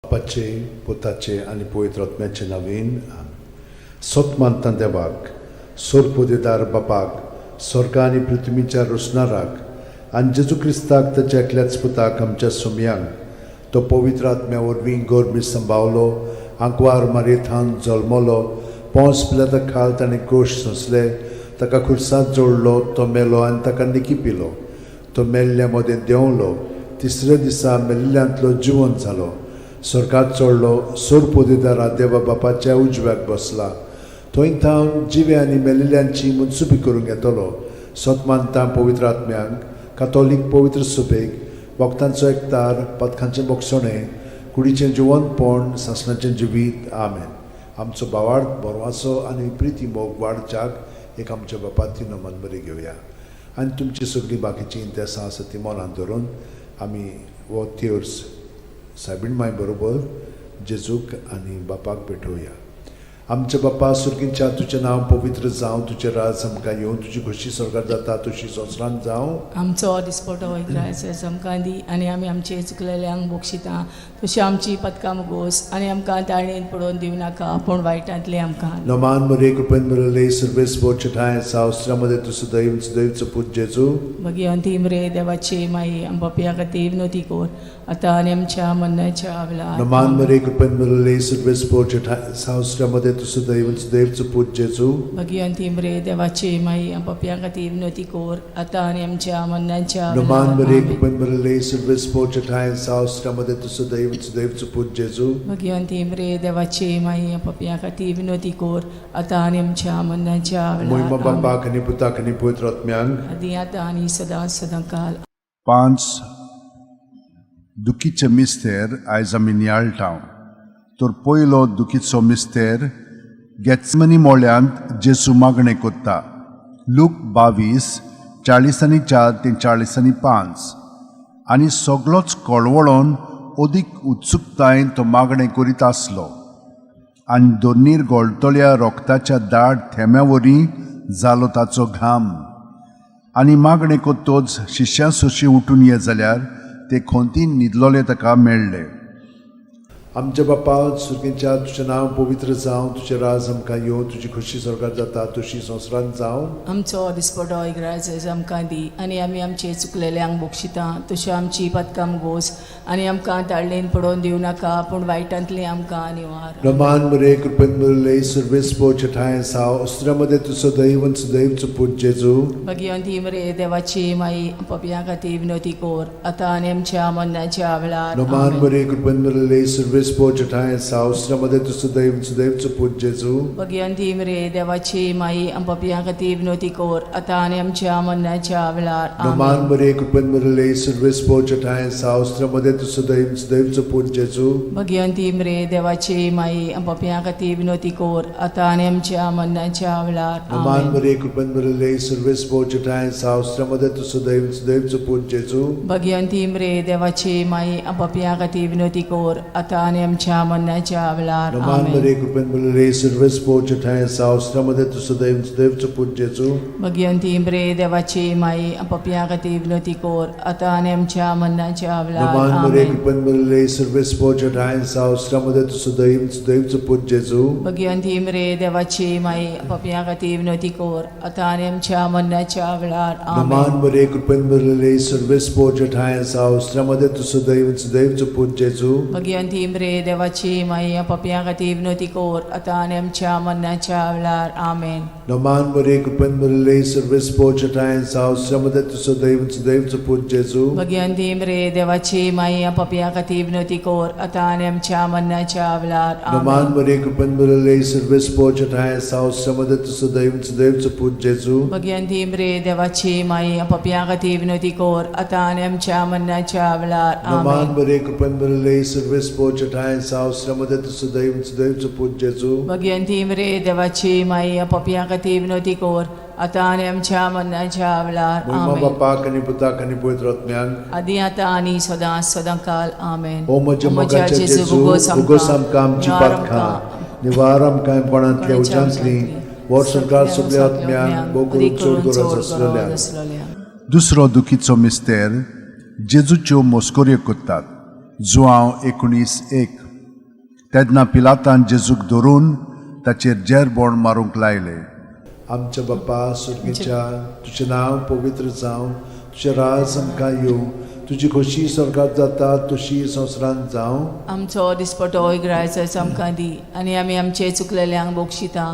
बापाचे, पुताचे आनी पवित्र आत्म्याचे नांवान. सत मानता देवाक, सोरपोदेदार बापाक, स्वर्गा आनी पृथ्वीच्या रोसणाराक, आनी जेजू क्रिस्ताक, ताच्या एकल्याच पुताक, आमच्या सोमयांक. तो पवित्र आत्म्या वरवीं गर्भी संभावलो, आंकवार मारयेथावन जल्मलो, पोंस पिलाता खाल ताणें कोश सोंसले, ताका खुर्सांत जोडलो, तो मेलो आनी ताका निकी पिलो. तो मेल्ल्या मदें देंवलो, तिसऱ्या दिसा मेल्ल्यांतलो जिवन जालो, स्वर्गात चडलो, सोरपोदेदारा देवा बापाच्या उजव्याक बसला. थंय थावन जिवे आनी मेल्ल्यांची मनसुबी करूंक येतलो. सत मानता पवित्र आत्म्यांक, कातोलीक पवित्र सुबेक, भक्तांचो एकतार, पथकांचें बोगसणें, कुडीचें जिवनपण, सासणाचें जिवीत. आमेन. आमचो भावार्थ, बरवासो आनी प्रिती मोग वाडच्याक एक आमच्या बापाती नमन बरी घेवया आनी तुमची सगळीं बाकीचीं इंतेसां आसा ती मनांत धरून आमी हो तेर्स सायबीण माय बरोबर जेजूक आनी बापाक भेटोवया. आमच्या बापा सुर्गींच्या, तुजें नांव पवित्र जावं, तुजें राज आमकां येवं, तुजी खोशी स्वर्गार जाता तशी संवसारांत जावं. आमचो दिसपटो ग्रास आमकां दी आनी आमी आमचे चुकलेल्यांक बक्षिता तशी आमची पदकां मुगोस आनी आमकां ताळणेन पडोवन दिवं नाका, पूण वायटांतलें आमकां. नमान मरे, कृपेन भरले, सर्वेस्पर ठांय सावस्त्रामध्ये तूं सदैव सदैवचो पूत जेजू. भगिवंती मरे देवाची माई, आम पापया खातीर विनवती कर, आतां आनी आमच्या मरणाच्या वेळार. नमान मरे, कृपेन भरले, सर्वेस्पर ठांय सावस्त्रामध्ये तूं सदैव सदैवचो पूत जेजू. भगिवंती मरे देवाची माई, आम पापया खातीर विनवती कर, आतां आनी आमच्या मरणाच्या नमान वेळार. मरे, आमेन. कृपेन भरले, सर्वेस्पर ठांय सावस्त्रामध्ये तूं सदैव सदैवचो पूत जेजू. भगिवंती मरे देवाची माई, आम पापया खातीर विनवती कर, आतां आनी आमच्या मरणाच्या मोहिमा वेळार. आमेन. बापाक आनी पुताक आनी पवित्र आत्म्यांक. आदी आतां आनी सदां सदां काल. पांच दुखीचे मिस्तेर आयज आमी नियाळटा. तर पयलो दुखीचो मिस्तेर, गेत्सेमनी मोळ्यांत जेजू मागणें कोत्ता. लूक 22:44 ते 45. आनी सगळोच कळवळोन अदीक उत्सुकतायेन तो मागणें करीत आसलो आनी दोनीर गोळटल्या रोगताच्या दाट थेंब्या वरी जालो ताचो घाम. आनी मागणें कोत्तोच शिश्यां सोशी उठून ये जाल्यार ते खोंतीन न्हिदलोले ताका मेळ्ळे. आमच्या बापा सुर्गींच्या, तुजें नांव पवित्र जावं, तुजें राज आमकां येवं, तुजी खोशी स्वर्गार जाता तशी संवसारांत जावं. आमचो दिसपटो ग्रास आमकां दी आनी आमी आमचे चुकलेल्यांक बक्षिता तशी आमची पदकां गोस आनी आमकां ताळणेन पडोवन दिवं नाका, पूण वायटांतलें आमकां निवार. नमान मरे, कृपेन भरले, सर्वेस्पर ठांय साव अस्त्र्यामध्ये तूं सदैव सदैवचो पूत जेजू. भगिवंती मरे देवाची माई, पापयां खातीर विनवती कर, आतां आनी आमच्या मरणाच्या वेळार. नमान आमेन. मरे, कृपेन भरले, सर्वेस्पर ठांय साव अस्त्र्यामध्ये तूं सदैव सदैवचो पूत जेजू. भगिवंती मरे देवाची माई, पापयां खातीर विनवती कर, आतां आनी आमच्या मरणाच्या वेळार. नमान आमेन. मरे, कृपेन भरले, सर्वेस्पर ठांय साव अस्त्र्यामध्ये तूं सदैव सदैवचो पूत जेजू. भगिवंती मरे देवाची माई, पापयां खातीर विनवती कर, आतां आनी आमच्या मरणाच्या वेळार. नमान आमेन. मरे, कृपेन भरले, सर्वेस्पर ठांय साव अस्त्र्यामध्ये तूं सदैव सदैवचो पूत जेजू. भगिवंती मरे देवाची माई, पापयां खातीर विनवती कर, आतां आनी आमच्या मरणाच्या वेळार. नमान आमेन. मरे, कृपेन भरले, सर्वेस्पर ठांय साव अस्त्र्यामध्ये तूं सदैव सदैवचो पूत जेजू. भगिवंती मरे देवाची माई, पापयां खातीर विनवती कर, आतां आनी आमच्या मरणाच्या वेळार. नमान मरे, आमेन. कृपेन भरले, सर्वेस्पर ठांय साव अस्त्र्यामध्ये तूं सदैव सदैवचो पूत जेजू. भगिवंती मरे देवाची माई, पापयां खातीर विनवती कर, आतां आनी आमच्या मरणाच्या वेळार. नमान आमेन. मरे, कृपेन भरले, सर्वेस्पर ठांय साव अस्त्र्यामध्ये तूं सदैव सदैवचो पूत जेजू. भगिवंती मरे देवाची माई, पापयां खातीर विनवती कर, आतां आनी आमच्या मरणाच्या वेळार. आमेन. नमान मरे, कृपेन भरले, सर्वेस्पर ठांय साव अस्त्र्यामध्ये तूं सदैव सदैवचो पूत जेजू. भगिवंती मरे देवाची माई, पापयां खातीर विनवती कर, आतां आनी आमच्या मरणाच्या वेळार. नमान आमेन. मरे, कृपेन भरले, सर्वेस्पर ठांय साव अस्त्र्यामध्ये तूं सदैव सदैवचो पूत जेजू. भगिवंती मरे देवाची माई, पापयां खातीर विनवती कर, आतां आनी आमच्या मरणाच्या वेळार. नमान आमेन. मरे, कृपेन भरले, सर्वेस्पर ठांय साव अस्त्र्यामध्ये तूं सदैव सदैवचो पूत जेजू. भगिवंती मरे देवाची माई, पापयां खातीर विनवती कर, आतां आनी आमच्या मरणाच्या वेळार. मोहिमा आमेन. बापाक आनी पुताक आनी पवित्र आत्म्याक. आदी आतां आनी सदां सदां काल. आमेन. ओ म्हज्या मोगाच्या जेजू, उगोस आमकां आमची पातकां, निवार आमकां कोणांतल्या उज्यांतली, व्हर स्वर्गार सगल्या आत्म्यांक, भोव करून चड गरज आसलेल्यांक. आसलेल्यांक. दुसरो दुखीचो मिस्तेर, जेजूच्यो मोस्कोऱ्यो कोत्तात. जुआंव 19:1. तेन्ना पिलातान जेजूक धरून ताचेर जेरबोण मारूंक लायले. आमच्या बापा सुर्गीच्या, तुजें नांव पवित्र जावं, तुजें राज आमकां येवं, तुजी खोशी स्वर्गात जाता तशी संवसारांत जावं. आमचो दिसपटो इग्रायचो आमकां दी आनी आमी आमचे चुकलेल्यांक बक्षिता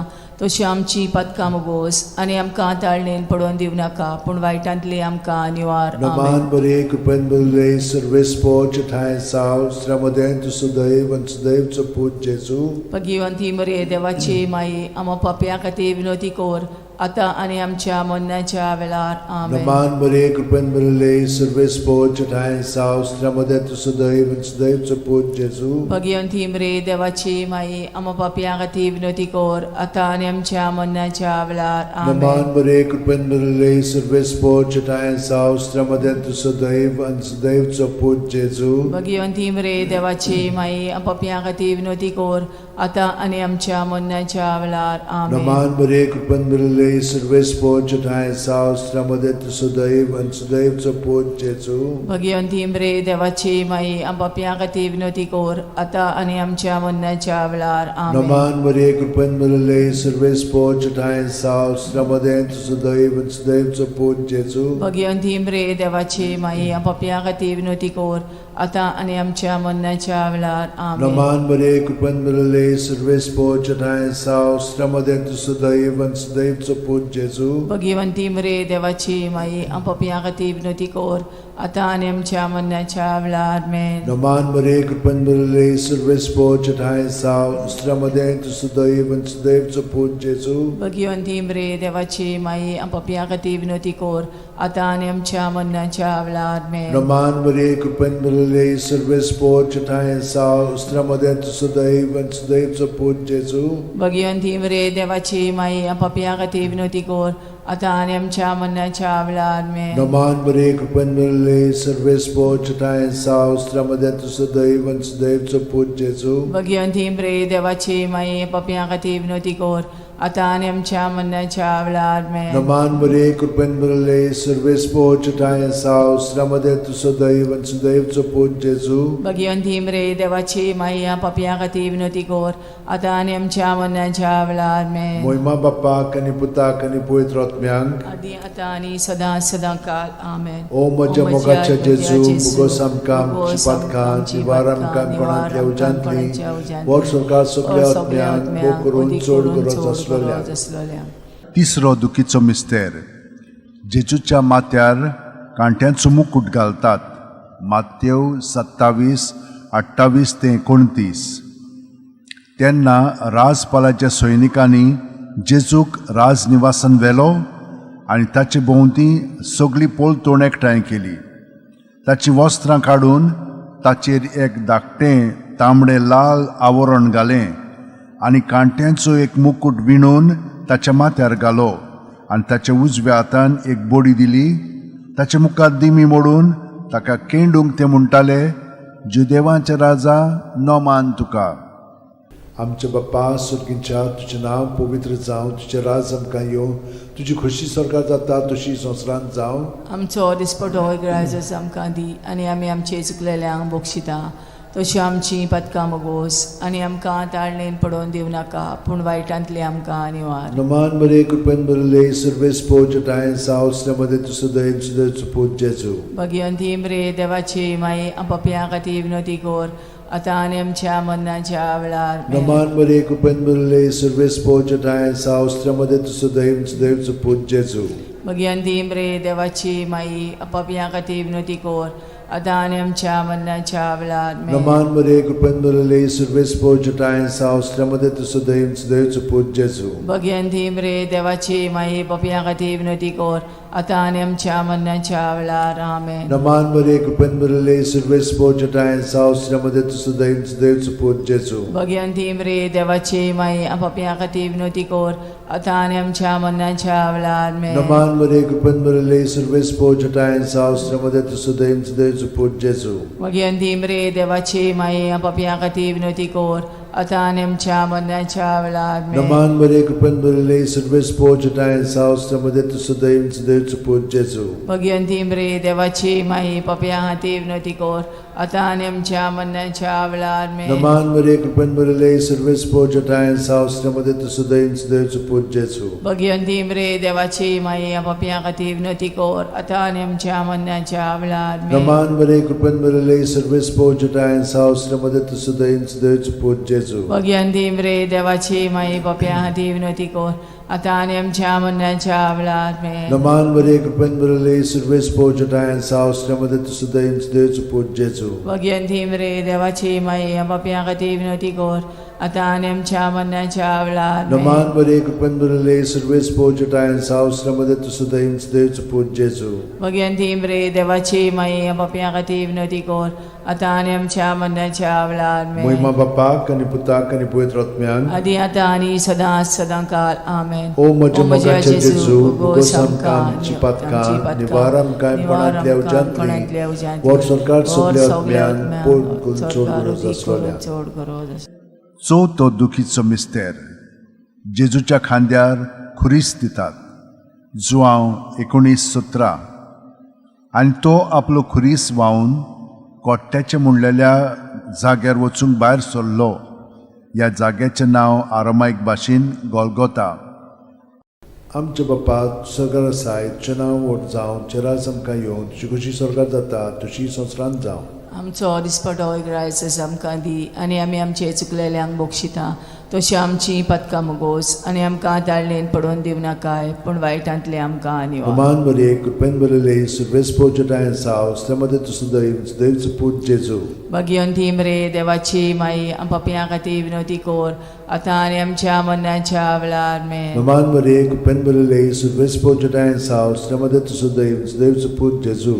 तशी आमची पातकां मोगोस आनी आमकां ताळणेन पडोवन दिवं नाका पूण वायटांतली आमकां निवार. आमेन. नमान बरे, कृपेन बरले, सर्वेस्पोच ठांय साव, स्त्र्यामदें तूं सुदैव आनी सुदैवचो पूत जेजू. भगिवंती मरे देवाची माई, आमा पापया खातीर विनोती कर आतां आनी आमच्या मरणाच्या वेळार. आमेन. नमान बरे, कृपेन बरले, सर्वेस्पोच ठांय साव, स्त्र्यामदें तूं सुदैव आनी सुदैवचो पूत जेजू. भगिवंती मरे देवाची माई, आमा पापया खातीर विनोती कर आतां आनी आमच्या मरणाच्या वेळार. आमेन. नमान बरे, कृपेन बरले, सर्वेस्पोच ठांय साव, स्त्र्यामदें तूं सुदैव आनी सुदैवचो पूत जेजू. भगिवंती मरे देवाची माई, पापया खातीर विनोती कर आतां आनी आमच्या मरणाच्या वेळार. आमेन. नमान बरे, कृपेन बरले, सर्वेस्पोच ठांय साव, स्त्र्यामदें तूं सुदैव आनी सुदैवचो पूत जेजू. भगिवंती मरे देवाची माई, पापया खातीर विनोती कर आतां आनी आमच्या मरणाच्या वेळार. आमेन. नमान बरे, कृपेन बरले, सर्वेस्पोच ठांय साव, स्त्र्यामदें तूं सुदैव आनी सुदैवचो पूत जेजू. भगिवंती मरे देवाची माई, पापया खातीर विनोती कर आतां आनी आमच्या मरणाच्या वेळार. आमेन. नमान बरे, कृपेन बरले, सर्वेस्पोच ठांय साव, स्त्र्यामदें तूं सुदैव आनी सुदैवचो पूत जेजू. भगिवंती मरे देवाची माई, पापया खातीर विनोती कर आतां आनी आमच्या मरणाच्या वेळार. आमेन. नमान बरे, कृपेन बरले, सर्वेस्पोच ठांय साव, स्त्र्यामदें तूं सुदैव आनी सुदैवचो पूत जेजू. भगिवंती मरे देवाची माई, पापया खातीर विनोती कर आतां आनी आमच्या मरणाच्या वेळार. आमेन. नमान बरे, कृपेन बरले, सर्वेस्पोच ठांय साव, स्त्र्यामदें तूं सुदैव आनी सुदैवचो पूत जेजू. भगिवंती मरे देवाची माई, पापया खातीर विनोती कर आतां आनी आमच्या मरणाच्या वेळार. आमेन. नमान बरे, कृपेन बरले, सर्वेस्पोच ठांय साव, स्त्र्यामदें तूं सुदैव आनी सुदैवचो पूत जेजू. भगिवंती मरे देवाची माई, पापया खातीर विनोती कर आतां आनी आमच्या मरणाच्या वेळार. आमेन. नमान बरे, कृपेन बरले, सर्वेस्पोच ठांय साव, स्त्र्यामदें तूं सुदैव आनी सुदैवचो पूत जेजू. भगिवंती मरे देवाची माई, पापया खातीर विनोती कर आतां आनी आमच्या मरणाच्या वेळार. आमेन. मोहिमा बाप्पाक आनी पुताक आनी पवित्र आत्म्यांक, आदी आतां आनी सदां सदां काल. आमेन. ओ म्हज्या मोगाच्या जेजू, मुगोस आमकां आमची पातकां निवार आमकां कोणांतल्या उज्यांतली, वर सरकार सगल्या आत्म्यांक भोग करून चड गरज आसलेल्या. आसलेल्या. तिसरो दुखीचो मिस्तेर. जेजूच्या माथ्यार कांट्यांचो मुकूट घालतात. मातेव 27:28 ते 29. तेन्ना राजपालाच्या सैनिकांनी जेजूक राजनिवासान व्हेलो आनी ताचे भोंवती सगळी पलतोण एकठांय केली. ताचीं वस्त्रां काडून ताचेर एक धाकटें तांबडें लाल आवरण घालें आनी कांट्यांचो एक मुकूट विणून ताच्या माथ्यार घालो आनी ताच्या उजव्या हातान एक बडी दिली. ताचे मुखार दिमी मोडून ताका केंडूंक ते म्हणटाले, जुदेवांचे राजा, नमान तुका. आमच्या बाप्पा सुर्गींच्या, तुजें नांव पवित्र जावं, तुजें राज आमकां येवं, तुजी खोशी स्वर्गात जाता तशी संवसारांत जावं. आमचो दिसपटो इगराजच आमकां दी आनी आमी आमचे चुकलेल्यांक बक्षिता तशी आमची पातकां मोगोस आनी आमकां ताळणेन पडोवन दिवं नाका पूण वायटांतली आमकां निवार. नमान बरे, कृपेन बरले, सर्वेस्पोच ठांय साव, स्त्र्यामदें तूं सुदैव सुदैवचो पूत जेजू. भगिवंती मरे देवाची माई, पापया खातीर विनोती कर आतां आनी आमच्या मरणाच्या वेळार. आमेन. नमान बरे, कृपेन बरले, सर्वेस्पोच ठांय साव, स्त्र्यामदें तूं सुदैव सुदैवचो पूत जेजू. भगिवंती मरे देवाची माई, पापया खातीर विनोती कर आतां आनी आमच्या मरणाच्या वेळार. आमेन. नमान बरे, कृपेन बरले, सर्वेस्पोच ठांय साव, स्त्र्यामदें तूं सुदैव सुदैवचो पूत जेजू. भगिवंती मरे देवाची माई, पापया खातीर विनोती कर आतां आनी आमच्या मरणाच्या वेळार. आमेन. नमान बरे, कृपेन बरले, सर्वेस्पोच ठांय साव, स्त्र्यामदें तूं सुदैव सुदैवचो पूत जेजू. भगिवंती मरे देवाची माई, पापया खातीर विनोती कर आतां आनी आमच्या मरणाच्या वेळार. आमेन. नमान बरे, कृपेन बरले, सर्वेस्पोच ठांय साव, स्त्र्यामदें तूं सुदैव सुदैवचो पूत जेजू. भगिवंती मरे देवाची माई, पापया खातीर विनोती कर आतां आनी आमच्या मरणाच्या वेळार. आमेन. नमान बरे, कृपेन बरले, सर्वेस्पोच ठांय साव, स्त्र्यामदें तूं सुदैव सुदैवचो पूत जेजू. भगिवंती मरे देवाची माई, पापया खातीर विनोती कर आतां आनी आमच्या मरणाच्या वेळार आमेन. नमान मरिये, कृपेन भरिल्ले, सर्वेस्पोर जटायन साव, मध्ये तूं सदैव देवचो पूत जेजू. भगिवंती मरे देवाची माई, पापयां खातीर विनवती कर, आतां आनी आमच्या मरणाच्या वेळार आमेन. नमान मरिये, कृपेन भरिल्ले, सर्वेस्पोर जटायन साव, मध्ये तूं सदैव देवचो पूत जेजू. भगिवंती मरे देवाची माई, पापयां खातीर विनवती कर, आतां आनी आमच्या मरणाच्या वेळार आमेन. नमान मरिये, कृपेन भरिल्ले, सर्वेस्पोर जटायन साव, मध्ये तूं सदैव देवचो पूत जेजू. भगिवंती मरे देवाची माई, पापयां खातीर विनवती कर, आतां आनी आमच्या मरणाच्या वेळार आमेन. नमान मरिये, कृपेन भरिल्ले, सर्वेस्पोर जटायन साव, मध्ये तूं सदैव देवचो पूत जेजू. भगिवंती मरे देवाची माई, पापयां खातीर विनवती कर, आतां आनी आमच्या मरणाच्या वेळार आमेन. महिमा बापाक आनी पुताक आनी पवित्र आत्म्याक. आदी आतां आनी सदां सदां काल आमेन. ओ म्हज्या मोगाचे जेजू, भोगोस आमकां आमची पातकां, निवार आमकां कोणांतल्या उज्यांतली, वर सरकार सगल्या आत्म्यान पोड करून चड गरज आसलोल्या. चड गरज आसलोल्या. चवथो दुखीचो मिस्तेर, जेजूच्या खांद्यार खुरीस दितात, जुआंव 19:17. आनी तो आपलो खुरीस व्हांवन कोट्ट्याचें म्हणलेल्या जाग्यार वचूंक भायर सरलो. ह्या जाग्याचें नांव आरामायक भाशेन गोलगोता. आमच्या बापा सरकार आसाय, तुजें नांव व्हड जावं, तुजें राज आमकां येवं, तुजी खुशी स्वर्गात जाता तशी संवसारांत जावं. आमचो दिसपटो ग्रायस आमकां दी, आनी आमी आमचे चुकलेल्यांक बक्षिता तशी आमची पदकां मुगोस, आनी आमकां ताळणेन पडोवन दिवं नाकाय, पूण वायटांतले आमकां निवार. नमान मरिये, कृपेन भरिल्ले, सर्वेस्पोर जटायन साव, मध्ये तूं सदैव देवचो पूत जेजू. भगिवंती मरे देवाची माई, पापयां खातीर विनवती कर, आतां आनी आमच्या मरणाच्या वेळार आमेन. नमान मरिये, कृपेन भरिल्ले, सर्वेस्पोर जटायन साव, मध्ये तूं सदैव देवचो पूत जेजू.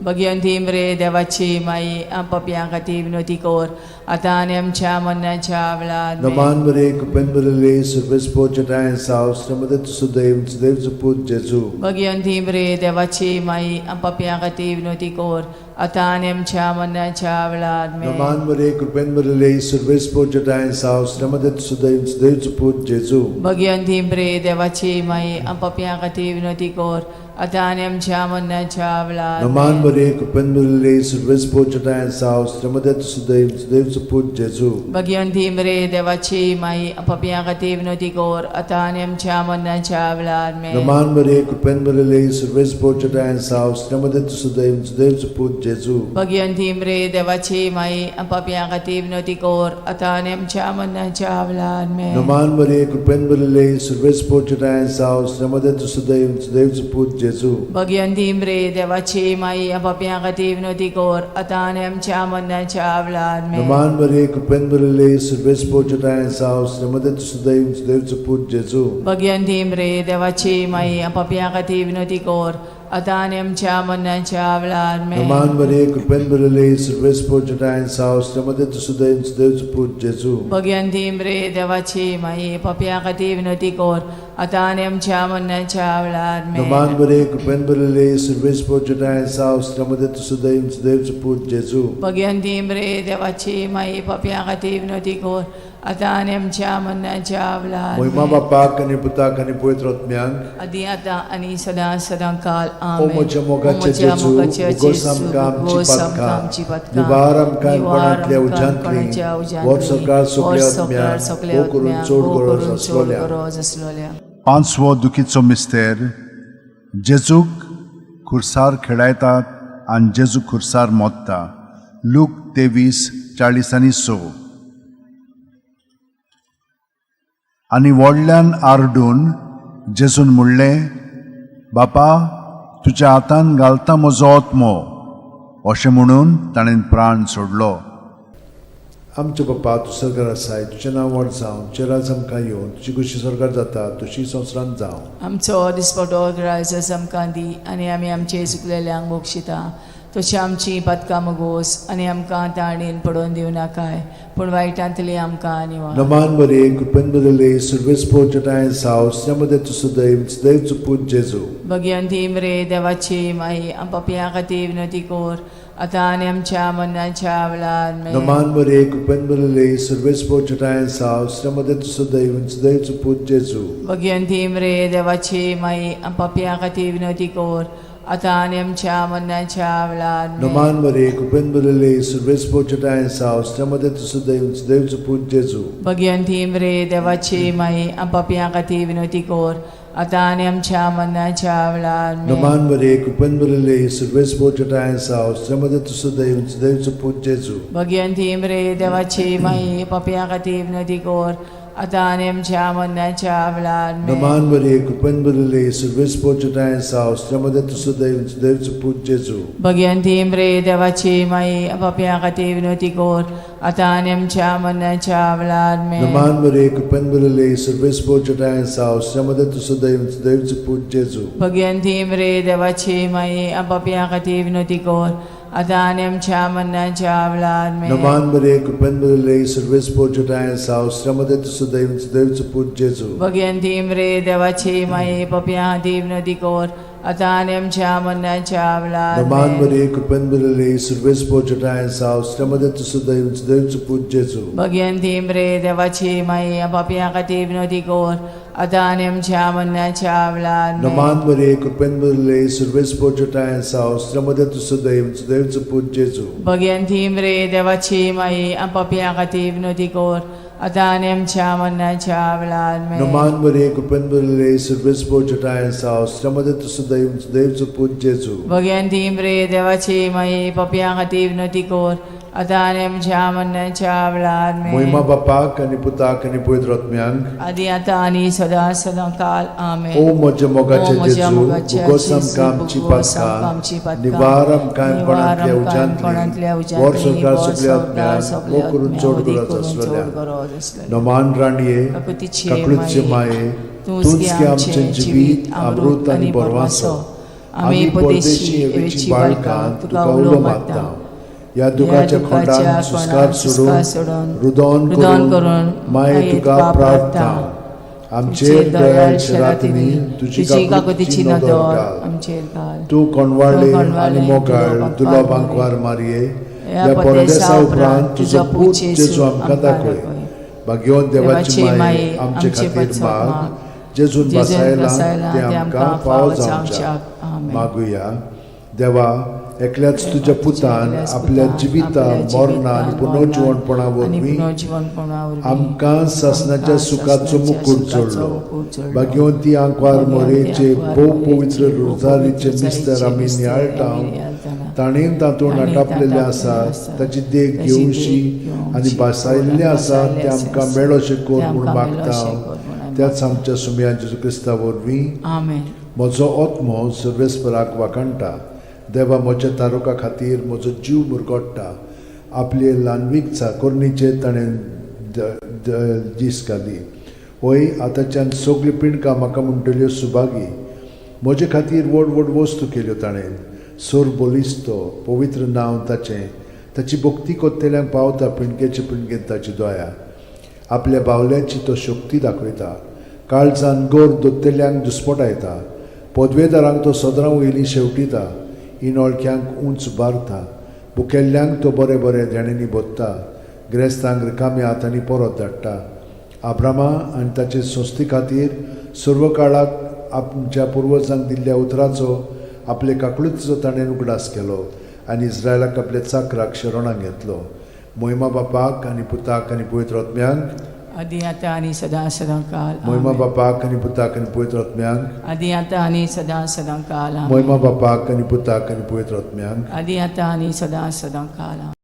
भगिवंती मरे देवाची माई, पापयां खातीर विनवती कर, आतां आनी आमच्या मरणाच्या वेळार आमेन. नमान मरिये, कृपेन भरिल्ले, सर्वेस्पोर जटायन साव, मध्ये तूं सदैव देवचो पूत जेजू. भगिवंती मरे देवाची माई, पापयां खातीर विनवती कर, आतां आनी आमच्या मरणाच्या वेळार आमेन. नमान मरिये, कृपेन भरिल्ले, सर्वेस्पोर जटायन साव, मध्ये तूं सदैव देवचो पूत जेजू. भगिवंती मरे देवाची माई, पापयां खातीर विनवती कर, आतां आनी आमच्या मरणाच्या वेळार नमान आमेन. मरिये, कृपेन भरिल्ले, सर्वेस्पोर जटायन साव, मध्ये तूं सदैव देवचो पूत जेजू. भगिवंती मरे देवाची माई, पापयां खातीर विनवती कर, आतां आनी आमच्या मरणाच्या वेळार आमेन. नमान मरिये, कृपेन भरिल्ले, सर्वेस्पोर जटायन साव, मध्ये तूं सदैव देवचो पूत जेजू. भगिवंती मरे देवाची माई, पापयां खातीर विनवती कर, आतां आनी आमच्या मरणाच्या वेळार आमेन. नमान मरिये, कृपेन भरिल्ले, सर्वेस्पोर जटायन साव, मध्ये तूं सदैव देवचो पूत जेजू. भगिवंती मरे देवाची माई, पापयां खातीर विनवती कर, आतां आनी आमच्या मरणाच्या वेळार आमेन. नमान मरिये, कृपेन भरिल्ले, सर्वेस्पोर जटायन साव, मध्ये तूं सदैव देवचो पूत जेजू. भगिवंती मरे देवाची माई, पापयां खातीर विनवती कर, आतां आनी आमच्या मरणाच्या वेळार आमेन. नमान मरिये, कृपेन भरिल्ले, सर्वेस्पोर जटायन साव, मध्ये तूं सदैव देवचो पूत जेजू. भगिवंती मरे देवाची माई, पापयां खातीर विनवती कर, आतां आनी आमच्या मरणाच्या वेळार आमेन. नमान मरिये, कृपेन भरिल्ले, सर्वेस्पोर जटायन साव, मध्ये तूं सदैव देवचो पूत जेजू. भगिवंती मरे देवाची माई, पापयां खातीर विनवती कर, आतां आनी आमच्या मरणाच्या वेळार महिमा आमेन. बापाक आनी पुताक आनी पवित्र आत्म्याक. आदी आतां आनी सदां सदां काल ओ आमेन. म्हज्या मोगाचे ओ म्हज्या जेजू, मोगाचे उगोस जेजू, आमकां आमची उगोस आमकां पातकां, आमची पातकां, निवार आमकां निवार कोणांतल्या आमकां उज्यांतली, कोणाच्या उज्यांतली, वर सरकार वर सगल्या सरकार आत्म्याक, सगल्या भोव करून आत्म्याक, चड भोव गरज करून चड आसलोल्या. गरज आसलोल्या. पांचवो दुखीचो मिस्तेर, जेजूक खुर्सार खेळायतात आनी जेजू खुर्सार मोत्ता, लूक 23:46. आनी व्हडल्यान आरडून जेजून म्हणलें, बापा, तुज्या हातान घालता म्हजो आत्मो. अशें म्हणून ताणें प्राण सोडलो. आमच्या बापा, तूं सरकार आसाय, तुजें नांव व्हड जावं, तुजें राज आमकां येवं, तुजी खुशी स्वर्गात जाता तशी संवसारांत जावं. आमचो दिसपटो ग्रायस आमकां दी, आनी आमी आमचे चुकलेल्यांक बक्षिता तशी आमची पातकां मुगोस, आनी आमकां ताणेन पडोवन दिवं नाकाय, पूण वायटांतली आमकां निवार. नमान मरिये, कृपेन भरिल्ले, सर्वेस्पोर जटायन साव, मध्ये तूं सदैव देवचो पूत जेजू. भगिवंती मरे देवाची माई, पापयां खातीर विनवती कर, आतां आनी आमच्या मरणाच्या वेळार आमेन. नमान मरिये, कृपेन भरिल्ले, सर्वेस्पोर जटायन साव, मध्ये तूं सदैव देवचो पूत जेजू. भगिवंती मरे देवाची माई, पापयां खातीर विनवती कर, आतां आनी आमच्या मरणाच्या वेळार आमेन. नमान मरे कृपेन भरिल्ले सुर्वेस पोचटाय साव श्रमदे तुसुदैव देवचो पूत जेजू. भगिवंती मरे देवाची माई, पापयां खातीर विनवती कर, आतां आनी आमच्या मरणाच्या वेळार आमेन. नमान मरे कृपेन भरिल्ले सुर्वेस पोचटाय साव श्रमदे तुसुदैव देवचो पूत जेजू. भगिवंती मरे देवाची माई, पापयां खातीर विनवती कर, आतां आनी आमच्या मरणाच्या वेळार आमेन. नमान मरे कृपेन भरिल्ले सुर्वेस पोचटाय साव श्रमदे तुसुदैव देवचो पूत जेजू. भगिवंती मरे देवाची माई, पापयां खातीर विनवती कर, आतां आनी आमच्या मरणाच्या वेळार आमेन. नमान मरे कृपेन भरिल्ले सुर्वेस पोचटाय साव श्रमदे तुसुदैव देवचो पूत जेजू. भगिवंती मरे देवाची माई, पापयां खातीर विनवती कर, आतां आनी आमच्या मरणाच्या वेळार आमेन. नमान मरे कृपेन भरिल्ले सुर्वेस पोचटाय साव श्रमदे तुसुदैव देवचो पूत जेजू. भगिवंती मरे देवाची माई, पापयां खातीर विनवती कर, आतां आनी आमच्या मरणाच्या वेळार नमान आमेन. मरे कृपेन भरिल्ले सुर्वेस पोचटाय साव श्रमदे तुसुदैव देवचो पूत जेजू. भगिवंती मरे देवाची माई, पापयां खातीर विनवती कर, आतां आनी आमच्या मरणाच्या वेळार आमेन. नमान मरे कृपेन भरिल्ले सुर्वेस पोचटाय साव श्रमदे तुसुदैव देवचो पूत जेजू. भगिवंती मरे देवाची माई, पापयां खातीर विनवती कर, आतां आनी आमच्या मरणाच्या वेळार आमेन. नमान मरे कृपेन भरिल्ले सुर्वेस पोचटाय साव श्रमदे तुसुदैव देवचो पूत जेजू. भगिवंती मरे देवाची माई, पापयां खातीर विनवती कर, आतां आनी आमच्या मरणाच्या वेळार आमेन. मोहिमा बापाक आनी पुताक आनी पवित्र आत्म्यांक, आदी आतां आनी सदां सदां काल आमेन. ओ म्हज्या मोगाचे ओ म्हज्या जेजू, मोगाचे भुगोस जेजू, आमकां आमची भुगोस आमकां आमची पातकां, पातकां, निवार आमकां निवार कोणांतल्या आमकां कोणांतल्या उज्यांतली, वर उज्यांतली, संवसार वर सगल्या संवसार आत्म्यांक, सगल्या मोग करून आत्म्यांक, चड अदीक गरज करून चड आसलेल्या. गरज आसलेल्या. नमान राणये, काकुतीचे काकळूतचे माये, माये, तूंच तूंच गे गे आमचें जिवीत, अमृत आनी बरवासो. आमी परदेशी हेवेची बाळकां तुका उलो मारता. ह्या दुखाच्या खोंडान सुस्कार सोडून रुदोन करून माये तुका प्रार्थना. आमचेर दयाळ शरातींनी तुजी काकुतीची नदर घाल. आमचेर घाल. तूं कोणवाळे आनी मोगाळ दुलो बांकवार मारये, ह्या परदेसा उपरांत तुजो पूत जेजू आमकां दाखय. भाग्यवंत देवाची माये, आमचे खातीर माग, जेजून बसायला ते आमकां फावो जावच्याक. मागुया. देवा, एकल्याच तुज्या पुतान आपल्या जिविता मरणा आनी पुनर्जिवणपणा वरवीं आमकां सासणाच्या सुखाचो मुकूट जोडलो. भाग्यवंती आंकवार मोरेचे भोव पवित्र रोजारीचे मिस्तर आमी नियाळटा, ताणें तातूंत आटापलेलें आसा ताची देख घेवशी आनी भासायल्लें आसा तें आमकां मेळोशें कर म्हूण मागता त्याच आमच्या सुमया जेजू क्रिस्ता वरवीं. आमेन. म्हजो आत्मो सर्वेस्पराक वाखाणटा. देवा म्हज्या तारुका खातीर म्हजो जीव मुरगोडटा. आपले ल्हानवीक चाकोरणीचेर ताणें दीस घाली. वय, आतांच्यान सगळीं पिंडकां म्हाका म्हणटल्यो सुभागी. म्हजे खातीर व्हड व्हड वस्तू केल्यो ताणें. सोर बलिस्तो पवित्र नांव ताचें. ताची भक्ती कोत्तेल्यांक पावता पिंडकेचे पिंडकेन ताची दया. आपल्या बावल्याची तो शक्ती दाखयता. काळजान गोर दोत्तेल्यांक दुस्पटायता. पदवेदारांक तो सदरां वयली शेवटिता. इनोळख्यांक उंच बारता. भुकेल्ल्यांक तो बरें बरें देण्यांनी भोत्ता. ग्रेस्तांक रिकाम्या हातांनी परत धाडटा. आब्रामा आनी ताचे संस्थे खातीर सर्व काळाक आमच्या पुर्वजांक दिल्ल्या उतराचो आपले काकळुतीचो ताणें उगडास केलो आनी इस्रायलाक आपल्या चाकराक शरणाक घेतलो. मोहिमा बापाक आनी पुताक आनी पवित्र आत्म्यांक, आदी आतां आनी सदां सदां काल. मोहिमा आमेन. बापाक आनी पुताक आनी पवित्र आत्म्यांक, आदी आतां आनी सदां सदां काल. आमेन. मोहिमा बापाक आनी पुताक आनी पवित्र आत्म्यांक, आदी आतां आनी सदां सदां काल. आमेन.